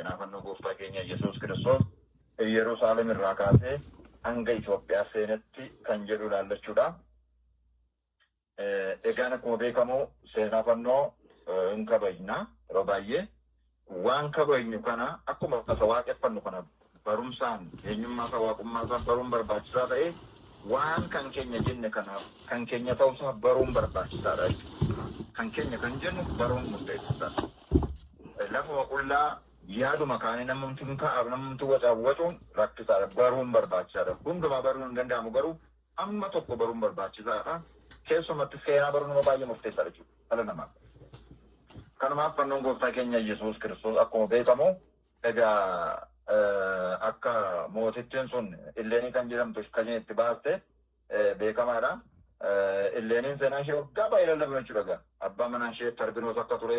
Seenaa fannoo gooftaa keenya Yesuus Kiristoos Yerusaalem irraa kaasee hanga Itoophiyaa seenetti kan jedhu ilaallachuudha. Egaan akkuma beekamu seenaa fannoo hin kabajna yeroo baay'ee. Waan kabajnu kana akkuma isa waaqeffannu kana barumsaan eenyummaa isaa waaqummaa isaa baruun barbaachisaa ta'e, waan kan keenya jenne kanaaf kan keenya ta'uusaa baruun barbaachisaadha jechuudha. Kan keenya kan jennu baruun murteessaadha. Lafuma qullaa yaaduma kaanii namumti hin ka'aaf namumti wacaaf wacuun rakkisaadha. Baruun barbaachisaadha. Hundumaa baruun hin danda'amu, garuu amma tokko baruun barbaachisaadha. Keessumatti seenaa baruun nama baay'ee murteessaadha jechuudha dhala namaaf. Kanumaaf fannoon gooftaa keenya Yesuus Kiristoos akkuma beekamu egaa akka mootittiin sun Illeenii kan jedhamtu kan isheen itti baaste beekamaadha. Illeeniin seenaan ishee waggaa baay'ee lallabame jechuudha egaa. Abbaa manaa ishee Tarbinoos akka ture,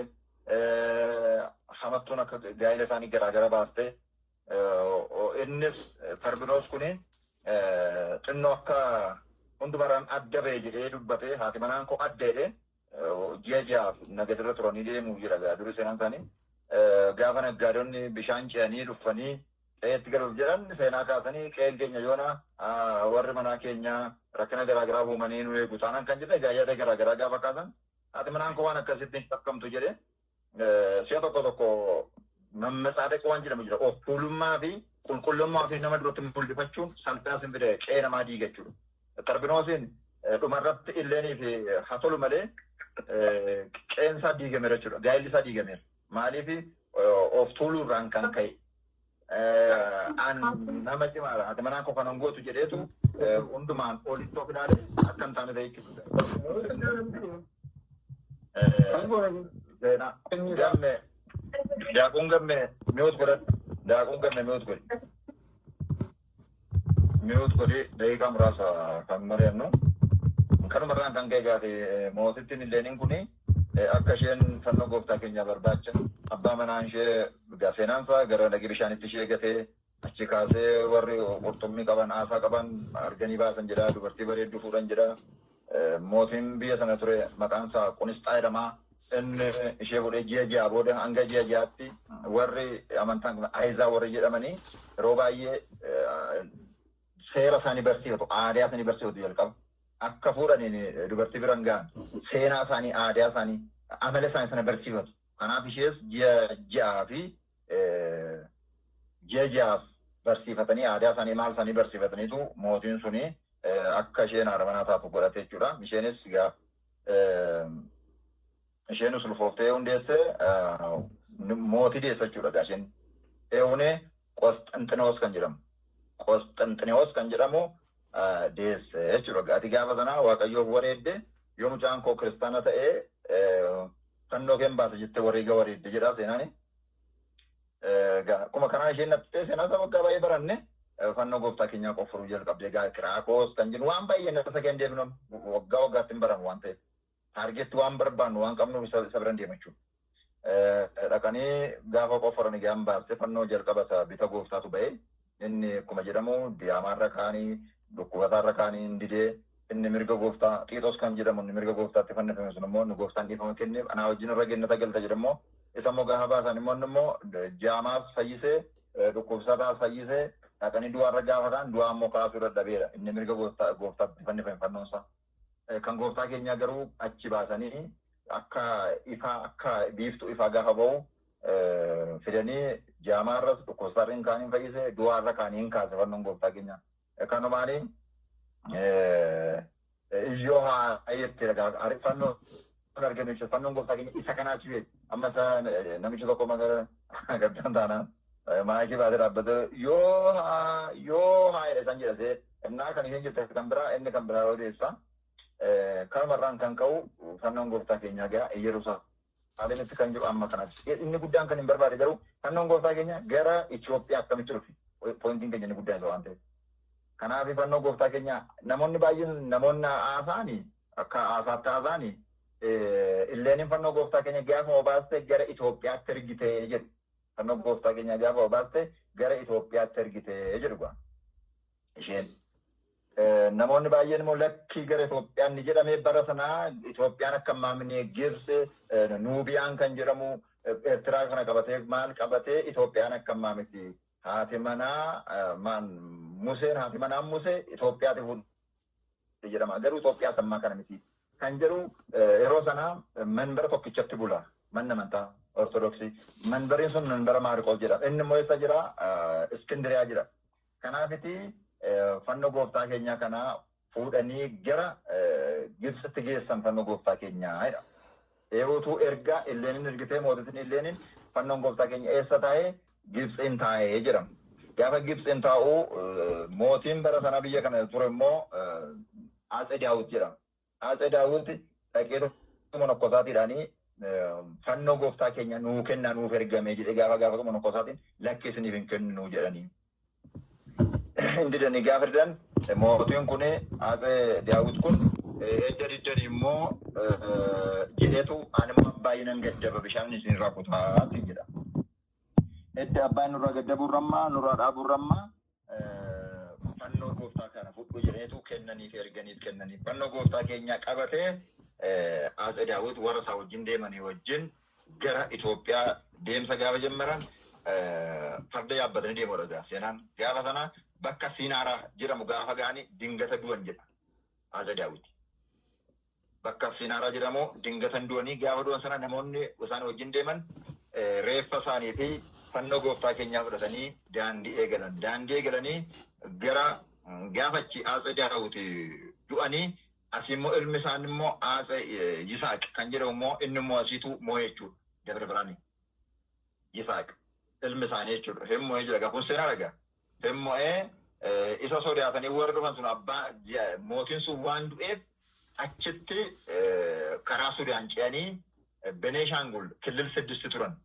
hamattuun akka gaa'ela isaanii garaagara baaste, innis Tarbinoos kuni xinnoo akka hundumarraan adda ba'e jedhee dubbate, haati manaan koo adda jedhee ji'a 6f nagadirra turanii deemu jedha egaa duri seenaan isaanii. Gaafa naggaadonni bishaan ce'anii dhufanii qe'eetti galuuf jedhan seenaa kaasanii, qe'een keenya yoona warri manaa keenya rakkina garaagaraa uumanii nu eegu taanaan kan jedhe, egaa yaada garaagaraa gaafa kaasan, haati manaan koo waan akkasitti hin shakkamtu jedhe. Si'a tokko tokko mammatsaadheq waan jedhamu jira. Of tuulummaa fi qulqullummaa fi nama duratti mul'ifachuun salphinaa sin fide, qe'ee namaa diiga jechuudha. Tarbinoosiin dhumarratti Illeenii fi haa tolu malee qe'een isaa diigameera jechuudha. Gaa'elli isaa diigameera. Maaliif? Of tuuluurraan kan ka'e. An nama cimaadha, haati manaa koo kanan gootu jedheetu hundumaan olitti of ilaale, akka hin taane ta'e jechuudha. Seenaa gamme, daaquun gamme mute godhadhu. Daaquun gamme mute godhi. Mute godhi, daqiiqaa muraasa kan mari'annu. Kanumarraan kan ka'e gaafi mootittiin Illeeniin kuni akka isheen fannoo gooftaa keenyaa barbaacha abbaa manaa ishee egaa seenaan isaa gara laga bishaanitti ishee gatee, achi kaasee warri qurxummii qaban, aasaa qaban arganii baasan jedha, dubartii bareedduu fuudhan jedha. Mootiin biyya sana ture maqaan isaa Qunisxaa jedhama. Inni ishee fuudhee ji'a 6 booda, hanga ji'a 6tti warri amantaan Ahizaa warri jedhamanii yeroo baay'ee seera isaanii barsiifatu, aadaa isaanii barsiifatu jalqaba. Akka fuudhaniin dubartii bira hin ga'an. Seenaa isaanii, aadaa isaanii, amala isaanii sana barsiifatu. Kanaaf ishees ji'a 6 fi ji'a 6f barsiifatanii, aadaa isaanii maal isaanii barsiifataniitu mootiin suni akka isheen haadha manaa taatu godhate jechuudha. Isheenis egaa isheenis ulfooftee hundeesse, mootii deesse jechuudha egaa isheen. Eewunee Qosxanxinoos kan jedhamu. Qosxanxinoos kan jedhamu deesse jechuudha. Ati gaafa sanaa Waaqayyoof wareedde, yoo mucaan koo kiristaana ta'ee fannoo keen baasa jettee wareega wareedde jedha seenaani. Akkuma kanaan isheen naqxee, seenaa isaa waggaa baay'ee baranne, fannoo gooftaa keenyaa qofforuu jalqabde. Egaa Kiraakos kan jennu waan baay'ee nasa keen deebinu waggaa waggaatti hin baramu waan ta'eef. Target waan barbaannu waan qabnuuf isa biran deema jechuudha. Dhaqanii gaafa qofforan egaan baastee fannoo jalqaba isa bita gooftaatu ba'e. Inni akkuma jedhamu diyaamaarra kaanii dhukkubataarra kaanii hin didee, inni mirga gooftaa Xiixos kan jedhamu, inni mirga gooftaatti fannifame sun immoo, inni gooftaan dhiifama kenneef, anaa wajjin irra gennata galta jedhammoo, isa immoo gaafa baasan immoo, inni immoo jaamaas fayyisee dhukkubsataas fayyisee, dhaqanii du'aarra gaafa kaan du'aa immoo kaasuu dadhabeera, inni mirga gooftaatti fannifame fannoonsaa. Kan gooftaa keenyaa garuu achi baasanii akka ifaa, akka biiftuu ifaa gaafa ba'u fidanii, jaamaarras dhukkubsataarra hin kaaniin fayyise, du'aarra kaanii hin kaase fannoon gooftaa keenyaa. Kanumaanii iyyoo haa jettee fannoo argame jechuudha. Fannoon gooftaa keenya isa kanaa si'e. Amma isa namichi tokko magaalaa gaddaan taanaan maayikii baatee dhaabbate, yoo haa yoo haa jedha isaan jedhasee innaa kan isheen jette kan biraa, inni kan biraa odeessa. Kanumarraan kan ka'u fannoon gooftaa keenyaa gara Yerusaalemitti kan jiru amma kanatti. Inni guddaan kan hin barbaade garuu fannoon gooftaa keenya gara Itoophiyaa akkamitti dhufe? Pointiin keenya inni guddaan isa waan ta'eef. Kanaaf fannoo gooftaa keenya namoonni baay'een, namoonni haasaani akka haasaatti haasaani, Illeeniin fannoo gooftaa keenya gaafa obaaste gara Itoophiyaatti ergite jedhu. Fannoo gooftaa keenya gaafa obaaste gara Itoophiyaatti ergite jedhu gaa isheen. Namoonni baay'een immoo lakkii, gara Itoophiyaan ni jedhamee bara sanaa Itoophiyaan akka maamne Gibsi Nuubiyaan kan jedhamu Eertiraa kana qabatee maal qabatee Itoophiyaan akka ammaa miti. Haati manaa maan Museen haati manaa Musee Itoophiyaati fuudhe jedhama. Garuu Itoophiyaa ammaa kana miti. Kan jedhu yeroo sana manbara tokkichatti bula. Manni amantaa Ortodoksii. Manbariin sun manbara Maariqoos jedhama. Inni immoo eessa jira? Iskindiriyaa jira. Kanaafiti fannoo gooftaa keenyaa kana fuudhanii gara Gibxitti geessan fannoo gooftaa keenyaa jedha. Eewutu erga Illeenin ergitee mootitiin Illeenin fannoon gooftaa keenya eessa taa'ee Gibxiin taa'ee jedhama. Gaafa Gibxiin taa'u mootiin bara sana biyya kana ture immoo Atse Daawit jedhama. Atse Daawit dhaqee monokkosaatiidhaanii fannoo gooftaa keenya nuu kennaa nuuf ergame jedhee gaafa gaafatu monokkosaatiin lakki isiniif hin kennu jedhanii. Hin didanii gaafa didan mootiin kun Atse Daawit kun edda diddanii immoo jedheetu ani immoo baay'inaan gaddaba bishaan isinirraa kutaa jedha. Edda abbaan nurraa gaddabuurrammaa nurraa dhaabuurrammaa fannoo gooftaa kana fudhu jedheetu kennaniif erganiif kennaniif fannoo gooftaa keenyaa qabatee Atse Daawit warra isaa wajjin deemanii wajjin gara Itoophiyaa deemsa gaafa jammaran farda yaabbatanii deemu dhagaa seenaan gaafa sana bakka Siinaaraa jedhamu gaafa ga'anii dingata du'an jedha Atse Daawit. Bakka Siinaaraa jedhamu dingatan du'anii gaafa du'an sana namoonni isaan wajjin deeman reeffa isaanii fi fannoo gooftaa keenyaa fudhatanii daandii eegalan. Daandii eegalanii gara gaafachi Atse Daawit du'anii asii immoo ilmi isaan immoo Atse Yisaaq kan jedhamu immoo inni immoo asiitu moo'e jechuudha. Dabra Biraanii. Yisaaq ilmi isaanii jechuudha. Hin moo'ee jira. Kun seenaa dhagaa. Hin moo'ee isa sodaatanii warri dhufan sun abbaa mootiin sun waan du'eef achitti karaa Sudaan ce'anii Beneeshaangul kilil siddisti turan.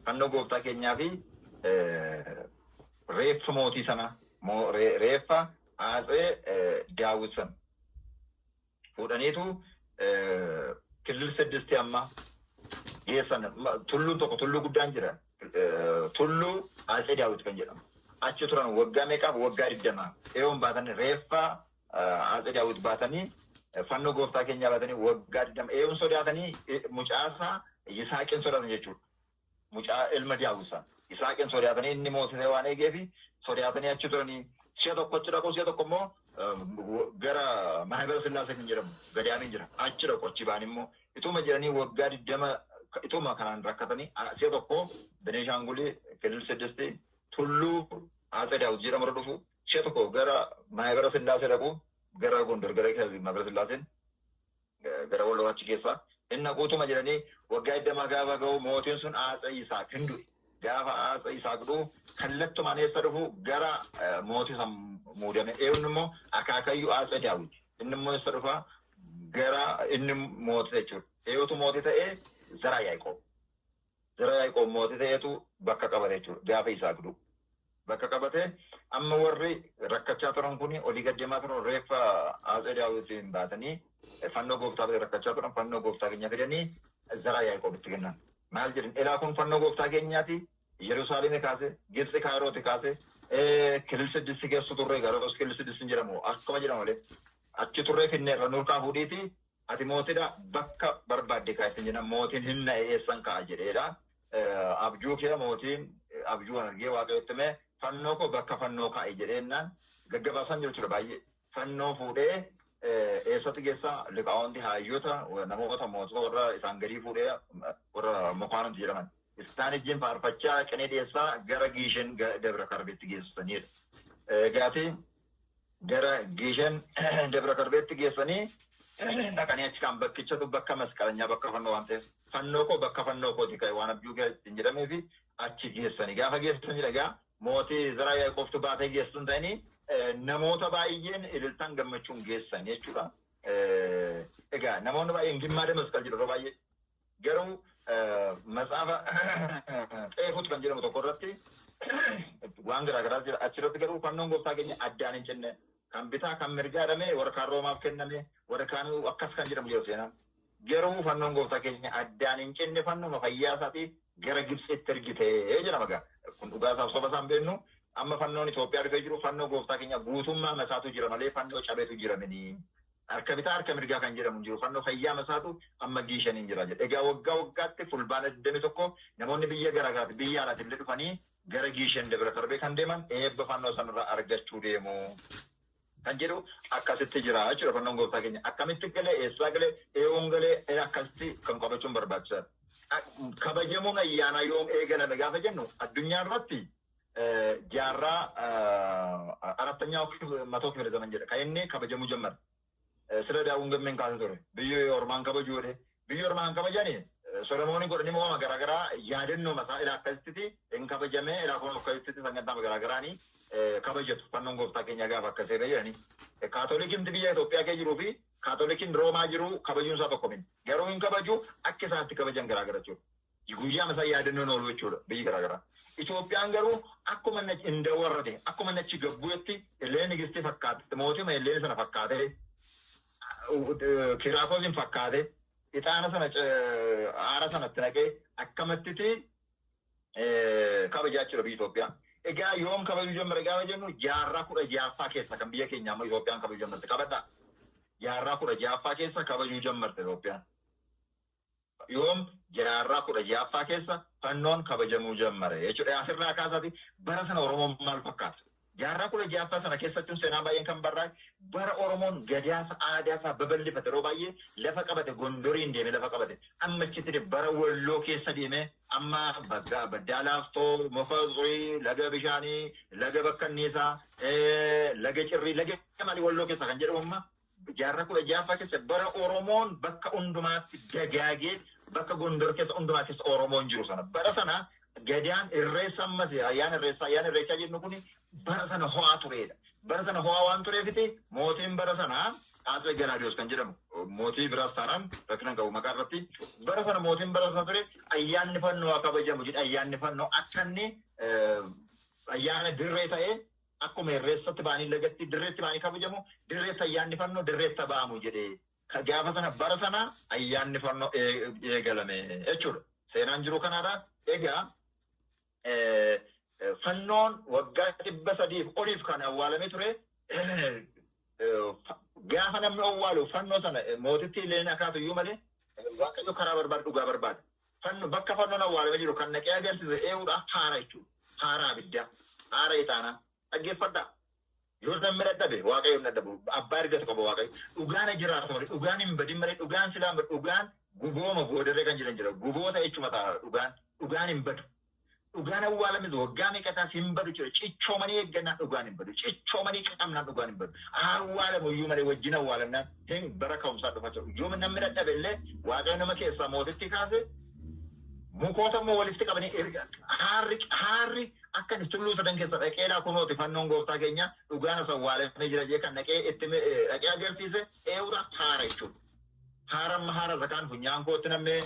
Fannoo gooftaa keenyaa fi reeffa mootii sana reeffa Atsee Daawit sana fuudhaniitu kilil siddisti amma geessan. Tulluun tokko tulluu guddaan jira. Tulluu Atsee Daawit kan jedhamu. Achi turan waggaa meeqaaf? Waggaa 20. Eeyoon baatan reeffa Atsee Daawit baatanii fannoo gooftaa keenyaa baatanii waggaa 20 eeyoon sodaatanii mucaasaa Yisaaqin sodaatan jechuudha. Mucaa ilma Daawit sana. Yisaaqin sodaatanii inni mootisee waan eegeefi sodaatanii achi turanii si'a tokko achi dhaqu si'a tokko immoo gara Maahibara Sillaasee kan jedhamu gadaamiin jira. Achi dhaqu achi ba'an immoo ituma jiranii waggaa 20 ituma kanaan rakkatanii si'a tokko Beneeshaangulii Kilil Siddisti tulluu Atsee Daawit jedhamu irra dhufu si'a tokko gara Maahibara Sillaasee dhaqu gara Gondor gara Maahibara Sillaaseen gara Walloo achi keessaa inni dhaquutuma jedhanii waggaa 20 gaafa ga'u mootiin sun Atsee Yisaaq hin du'e. Gaafa Atsee Yisaaq du'u kallattumaan eessa dhufu gara mootii san muudame. Eenyu immoo akaakayyuu Atsee Daawit. Inni immoo eessa dhufa gara inni mootii jechuudha. Eenyutu mootii ta'ee Zaraa Yaaqoob. Zaraa Yaaqoob mootii ta'eetu bakka qabate jechuudha gaafa Yisaaq du'u. Bakka qabate amma warri rakkachaa turan kun olii gad deemaa turan reeffa Atsee Daawitiin baatanii fannoo gooftaa fidanii rakkachaa turan fannoo gooftaa keenya fidanii Zaraa Yaaqoobitti kennan. Maal jedhan? Elaa kun fannoo gooftaa keenyaati. Yerusaalemii kaase, Gibxi Kaayirooti kaase, Kilil Siddisti keessa turre garoos Kilil Siddisti hin jedhamu akkuma jedhamu malee achi turree finneerra nurkaa fuudhiiti ati mootidha bakka barbaadde kaa'etti jedhan mootiin hin na'e eessan ka'a jedheedha. Abjuu kee mootiin abjuu argee waaqayyotti mee fannoo koo bakka fannoo kaa'i jedheennaan gaggabaabsaan jiru jechuudha baay'ee. Fannoo fuudhee eessatti geessaa liqaawwanti hayyoota namoota mootota warra isaan gadii fuudhee warra mukaanoti jedhaman. Isaan ijjiin faarfachaa qinee dhiyeessaa gara Giishen Dabra Karbeetti geessanidha. Egaati gara Giishen Dabra Karbeetti geessanii dhaqanii achi kan bakkichatu bakka masqalanyaa bakka fannoo waan ta'eef fannoo koo bakka fannoo kooti ka'e waan abjuu kee ittiin jedhamee fi achi geessanii gaafa geessanii dhagaa mootii Zaraa Yaaqoobtu baatee geessu hin ta'inii namoota baay'een ililtaan gammachuun geessan jechuudha. Egaa namoonni baay'een gimmaada masqal jedhu yeroo baay'ee garuu matsaafa xeefut kan jedhamu tokko irratti waan garaa garaa jira. Achirratti garuu fannoon gooftaa keenya addaan hin cinne kan bitaa kan mirgaa jedhamee warra kaan Roomaaf kenname warra kaan akkas kan jedhamu jiru seenaan. Garuu fannoon gooftaa keenya addaan hin cinne fannuma fayyaa isaatii gara Gibxitti ergite jedhama egaa. Kun dhugaa isaaf soba isaan beeknu amma fannoon Itoophiyaa dhufee jiru fannoo gooftaa keenya guutummaa masaatu jira malee fannoo cabetu jira mini. Harka bitaa harka mirgaa kan jedhamu hin jiru. Fannoo fayyaa masaatu amma Giishaniin jira jedha. Egaa waggaa waggaatti Fulbaana 21 namoonni biyya garaagaraati biyya alaati illee dhufanii gara Giishan Dabra Karbee kan deeman eebba fannoo sanarraa argachuu deemu. Kan jedhu akkasitti jira jechuudha fannoon gooftaa keenya. Akkamitti galee, eessaa galee, eeyoon galee, akkasitti kan qabachuun barbaachisaadha. Kabajamuun ayyaanaa yoom eegalame gaafa jennu, addunyaa irratti jaarraa አራተኛው መቶ ክፍለ ዘመን jedha kan inni kabajamuu ጀመረ. Sira daawwuun gammeen kaasa ture. Biyyi ormaan kabaju jedhe. Biyyi ormaan kabajani Solomoonii godhanii mo'ama garaagaraa yaadannoo mataa ilaa akkasitti hin kabajamee, ilaa kun akkasitti sagantaa garaagaraanii kabajatu fannoon gooftaa keenya gaafa akkasii jedhanii. Kaatolikiin biyya Itoophiyaa keessa jiruu fi Kaatolikiin Roomaa jiru kabajuun isaa tokko miti. Garuu hin kabaju, akka isaatti kabajan garaagara jechuudha. Guyyaa masaa yaadannoon oolu jechuudha biyyi garaagaraa. Itoophiyaan garuu akkuma inni hin dawarrate, akkuma inni achi gabbu'etti illee nigistii fakkaate, mootima illee sana fakkaate, Kiraakoosiin fakkaate, ixaana sana aara sanatti naqee akkamitti kabajaa jechuudha biyya Itoophiyaa. Egaa yoom kabajuu jammare gaafa jennu, jaarraa 16ffaa keessa kan biyya keenya amma Itoophiyaan kabajuu jammarte qabadhaa. Jaarraa 16ffaa keessa kabajuu jammarte Itoophiyaan. Yoom? Jaarraa 16ffaa keessa fannoon kabajamuu jammare jechuudha. Asirraa kaasaati bara sana Oromoon maal fakkaata? Jaarraa 16ffaa sana keessattuu seenaa baay'een kan barraa'e bara Oromoon gadaasa aadaasaa babal'ifate, yeroo baay'ee lafa qabate, Gondoriin deeme lafa qabate, amma achitti bara Walloo keessa deeme, amma bakka Baddaa Laaftoo, Muka Tsurii, laga bishaanii, laga Bakkanniisaa, laga Cirrii, laga maalii Walloo keessa kan jedhamu, amma jaarraa 16ffaa keessa bara Oromoon bakka hundumaatti dagaagee, bakka Gondor keessa hundumaa keessa Oromoon jiru sana, bara sana gadaan irreessa, ammas ayyaana irreessaa, ayyaana irreechaa jennu kuni bara sana ho'aa turedha. Bara sana ho'aa waan tureefiti mootiin bara sanaa Atsee Galaadiyoos kan jedhamu, mootii biraas taanaan rakkina qabu maqaa irratti, bara sana mootiin bara sana ture ayyaanni fannoo haa kabajamu jedhe. Ayyaanni fannoo akka inni ayyaana dirree ta'ee, akkuma irreessatti ba'anii lagatti dirreetti ba'anii kabajamu, dirreetti ayyaanni fannoo dirreetti ba'amu jedhe. Gaafa sana bara sana ayyaanni fannoo eegalame jechuudha. Seenaan jiru kanaadha. Egaa fannoon waggaa 300f oliif kan awwaalamee ture, gaafa namni owwaalu fannoo sana mootitti illee akaatu iyyuu malee, Waaqayyo karaa barbaada, dhugaa barbaada. Fannoo bakka fannoon awwaalamee jiru kan naqee agarsiise ee'uudha? Haara jechuudha. Haara abiddaa, haara ixaanaa. Dhaggeeffadhaa. Yoo namni dadhabe, Waaqayyo hin dadhabu. Abbaa ergatu qaba Waaqayyo. Dhugaan jiraatu malee, dhugaan hin badin malee, dhugaan silaan dhugaan gubooma boodarree kan jiran jira. Guboota jechuudha ta'a dhugaan. Dhugaan hin badu. Dhugaan awwaalames waggaa meeqataas hin badu jechuudha. Cichoomanii eeggannaan dhugaan hin badu. Cichoomanii qabnaan dhugaan hin badu. Awwaalamu iyyuu malee wajjin awwaalamnaan hin bara ka'umsaa dhufa jechuudha. Yoo namni dadhabe illee, Waaqayyo nama keessaa mootitti kaase, mukoota immoo walitti qabanii haarri haarri akka inni tulluu sadan keessa dhaqee laa kunooti fannoon gooftaa keenya dhugaan as awwaalamee jira jee kan dhaqee itti dhaqee agarsiise eewudha? Haara jechuudha. Haara amma haara zakaan funyaan kootti nammee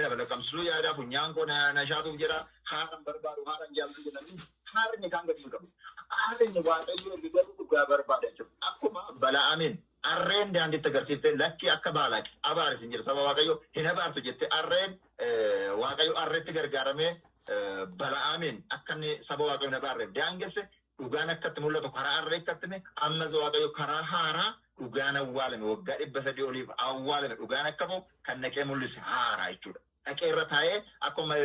na balaqqamsisuu yaada, funyaan koo na shaatuuf jedha, haaran barbaadu, haaran jaalatu jedhanii haarri inni kaan gadi hin qabu. Haarri inni Waaqayyo erga garuu dhugaa barbaada jechuudha. Akkuma Bala'amiin harreen daandiitti agarsiiftee, lakki akka Baalaaq abaaris hin jiru, saba Waaqayyo hin abaartu jettee, harreen Waaqayyo harreetti gargaaramee Bala'amiin akka inni saba Waaqayyo hin abaarreef daangesse, dhugaan akkatti mul'atu karaa harree akkatti hime, ammas Waaqayyo karaa haaraa dhugaan awwaalame waggaa 300 oliif awwaalame dhugaan akka ba'u kan naqee mul'ise haaraa jechuudha. Dhaqee irra taa'ee akkuma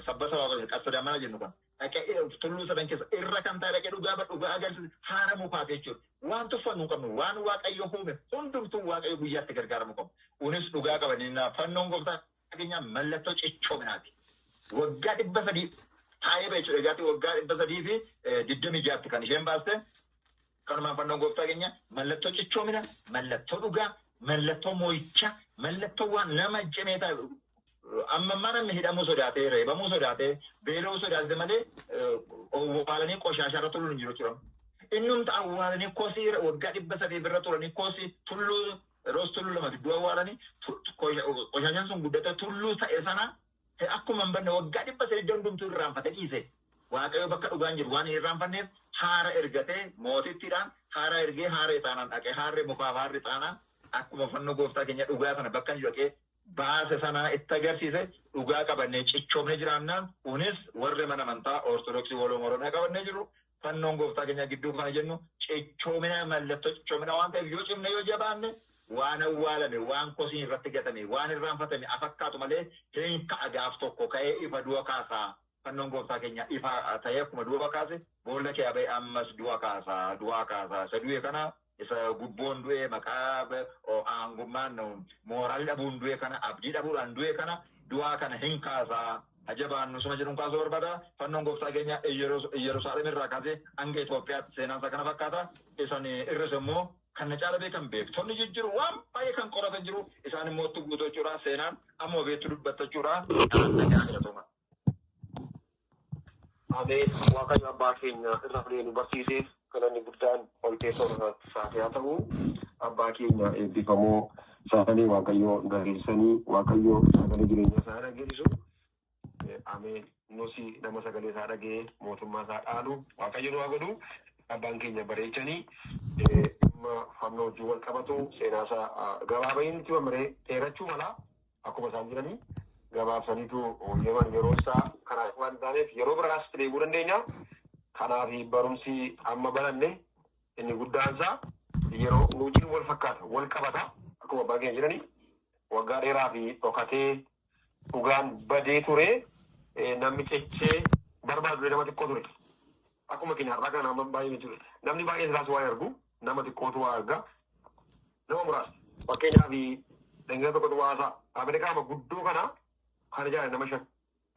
sabbata Waaqayyo qabsa mana jennu kan dhaqee tulluu sadan keessa irra kan taa'e dhaqee dhugaa dhugaa agarsiise haara mukaati jechuudha. Waan tuffannu hin qabnu, waan Waaqayyo uume hundumtuu Waaqayyo guyyaatti gargaaramu qabu. Kunis dhugaa qabanii fannoon gooftaa keenyaa mallattoo cichoominaati. Waggaa 300 taa'ee ba'e jechuudha. Egaa waggaa 326tti kan isheen baaste. Kanumaan fannoon gooftaa keenya mallattoo cichoomina, mallattoo dhugaa, mallattoo moo'ichaa, mallattoo waan nama cimee ta'e. Amma ammaa namni hidhamuu sodaatee, reebamuu sodaatee, beela'uu sodaatee malee owwaalanii qoshaashaa irra tuluun hin jiru jechuudha. Innumta awwaalanii kosii waggaa 300 bira turanii kosii tulluu roos tulluu lama gidduu awwaalanii qoshaashaan sun guddatee tulluu ta'e sana akkuma hin banne waggaa 300 hundumtuu irraanfate dhiise. Waaqayyo bakka dhugaan jiru waan hin irraanfanneef haara ergatee, mootittiidhaan haara ergee, haara ixaanaan dhaqee, haarri mukaaf haarri ixaanaa akkuma fannoo gooftaa keenya dhugaa sana bakka inni dhaqee baase sana itti agarsiise. Dhugaa qabannee cichoomnee jiraannaan, kunis warri mana amantaa Ortodoksii Walooma Oromiyaa qabannee jiru, fannoon gooftaa keenya gidduu kana jennu cichoomina, mallattoo cichoomina waan ta'eef, yoo cimne, yoo jabaanne. Waan awwaalame, waan kosiin irratti gatame, waan irraanfatame afakkaatu malee hin ka'a gaaf tokko ka'ee ifa du'a kaasaa. Fannoon gooftaa keenya ifa ta'ee akkuma du'a kaase boolla kee ba'e ammas du'a kaasaa, du'a kaasaa. Isa du'e kana, isa gubboon du'e, maqaa aangummaan mooraalii dhabuun du'e kana, abdii dhabuudhaan du'e kana, du'aa kana hin kaasaa. Ajabaan nusuma jedhuun kaasuu barbaada. Fannoon gooftaa keenya Yerusaalem irraa kaasee hanga Itoophiyaatti seenaan isaa kana fakkaata. Isan irras immoo kan na caala beekan beektonni jijjiru, waan baay'ee kan qoratan jiru, isaan immoo itti guutuu jechuudha. Seenaan amma beektu dubbatta jechuudha. Nagaa galatooma. Ameen. Waaqayyo abbaa keenya irra fuudhee nu barsiiseef galanni guddaan ol teessoo isaaf haa ta'u. Abbaa keenya eebbifamoo, sagalee Waaqayyoo nu dhageessisanii, Waaqayyo sagalee jireenya isaa dhageessisu. Ameen. Nusi nama sagalee isaa dhagee mootummaa isaa dhaalu Waaqayyo nu haa godhu. Abbaan keenya bareechanii dhimma fannoo wajjin wal qabatu seenaa isaa gabaabanitti mamaree dheerachuu mala akkuma isaan jiranii gabaabsaniitu yeman yeroo isaa kanaaf waan taaneef yeroo biraas deebi'uu dandeenya. Kanaaf barumsi amma baranne inni guddaan isaa yeroo nu wajjin wal fakkaata, wal qabata. Akkuma abbaan keenya jedhanii, waggaa dheeraa fi dhokatee dhugaan badee ture, namni cechee barbaadu nama xiqqoo ture. Akkuma keenya har'aa kana nama baay'ee ture. Namni baay'een isaas waa argu, nama xiqqootu waa arga. Nama muraasa. Fakkeenyaaf dhangala tokkotu waa haasa'a. Ameerikaa guddoo kana kan ijaare nama shan.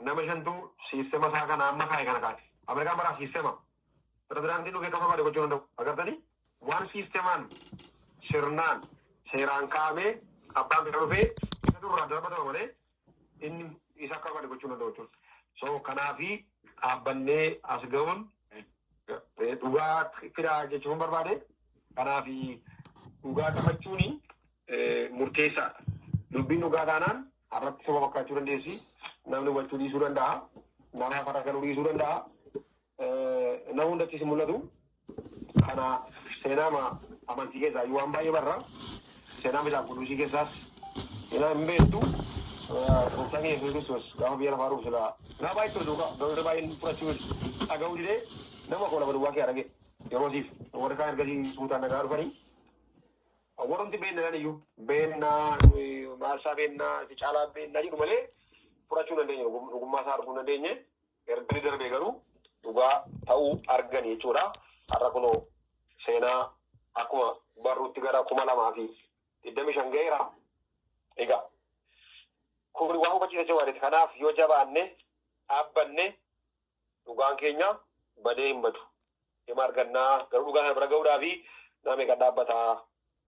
Nama shantu siistema isaa kana amma kaa'e kana kaa'e. Ameerikaan baraa siistema. Pirezidaantiin dhufee kan barbaade gochuu danda'u. Agartanii? Waan siistemaan, sirnaan, seeraan kaa'amee abbaan bira dhufee isa durraa darbatama malee inni isa akka barbaade gochuu danda'u jechuudha. So kanaafi dhaabbannee as ga'uun dhugaa fidaa jechuun barbaade. Kanaafi dhugaa qabachuun murteessaadha. Dubbiin dhugaa taanaan har'atti soba fakkaachuu dandeessi. Namni hubachuu dhiisuu danda'a. Namaaf har'a galuu dhiisuu danda'a. Nama hundattis hin mul'atu. Kana seenaama amantii keessaa iyyuu waan baay'ee barra. Seenaa Macaafa Qulqulluu keessaas seenaa hin beektu. Gooftaan keenya Yesuus Kiristoos gaafa biyya lafaa dhufu silaa nama baay'ee ture duukaa, garuu baay'een fudhachuu dhaga'uu didee nama koo lama duwwaa kee arage yeroosiif warri kaan ergasii suutaan dhagaa dhufanii. Warrumti beennaan iyyuu beennaa, maarsaa beennaa, si caalaa beennaa jedhu malee fudhachuu hin dandeenye, dhugummaa isaa arguu hin dandeenye. Erga darbee garuu dhugaa ta'uu argan jechuudha. Har'a kunoo seenaa akkuma barruutti gara 2025 ga'eera. Egaa kun waan hubachiisa jechuudha. Kanaaf yoo jabaanne dhaabbanne dhugaan keenya badee hin badu. Hima argannaa, garuu dhugaa sana bira ga'uudhaafi nama meeqa dhaabbataa?